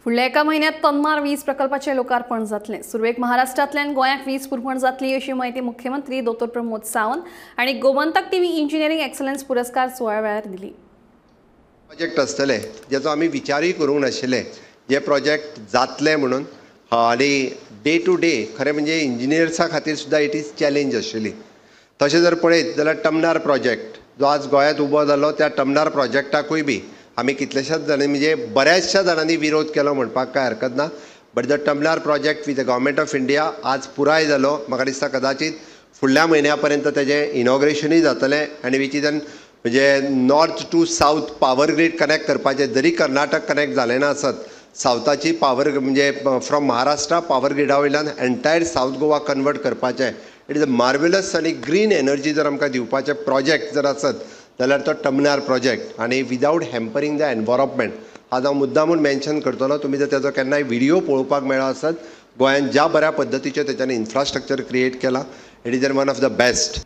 फुडल्या एका म्हयन्यांत तन्नार वीज प्रकल्पाचें लोकार्पण जातलें. सुरवेक महाराष्ट्रांतल्यान गोंयाक वीज पुरवण जातली अशी म्हायती मुख्यमंत्री दोतोर प्रमोद सावंत हांणी गोमंतक टीव्ही इंजिनियरींग एक्सलन्स पुरस्कार सुवाळ्या वेळार दिली. प्रोजेक्ट आसतले जेचो आमी विचारूय करूंक नाशिल्ले जे प्रोजेक्ट जातले म्हणून, आनी डे टू डे खरें म्हणजे इंजिनियर्सा खातीर सुद्दां it is challenge आशिल्ली. तशें जर पळयत जाल्यार टमनार प्रोजेक्ट जो आज गोंयांत उबो जालो त्या टमनार प्रोजेक्टाकूय बी आमी कितल्याशाच जाणांनी म्हणजे बऱ्याचशा जाणांनी विरोध केलो म्हणपाक कांय हरकत ना, but the Tamnar project with the government of India आज पुराय जालो. म्हाका दिसता कदाचीत फुडल्या म्हयन्या पर्यंत तेजें इनॉग्रेशनूय जातलें आनी which is an म्हणजे north to south power grid connect करपाचें, जरी कर्नाटक कनेक्ट जालें ना आसत, सावथाची पावर म्हणजे फ्रॉम महाराष्ट्रा पावर ग्रिडा वयल्यान एंटायर सावथ गोवा कन्वर्ट करपाचें. It is a marvellous आनी ग्रीन एनर्जी जर आमकां दिवपाचें प्रोजेक्ट जर आसत जाल्यार तो टमनार प्रोजेक्ट, आनी विदावट हॅम्परींग the environment. आज हांव मुद्दामून मेन्शन करतलो, तुमी जर तेजो केन्नाय व्हिडियो पळोवपाक मेळ्ळो आसत, गोंयांत ज्या बऱ्या पद्दतीचें तेच्यांनी इन्फ्रास्ट्रक्चर क्रिएट केलां, it is one of the best.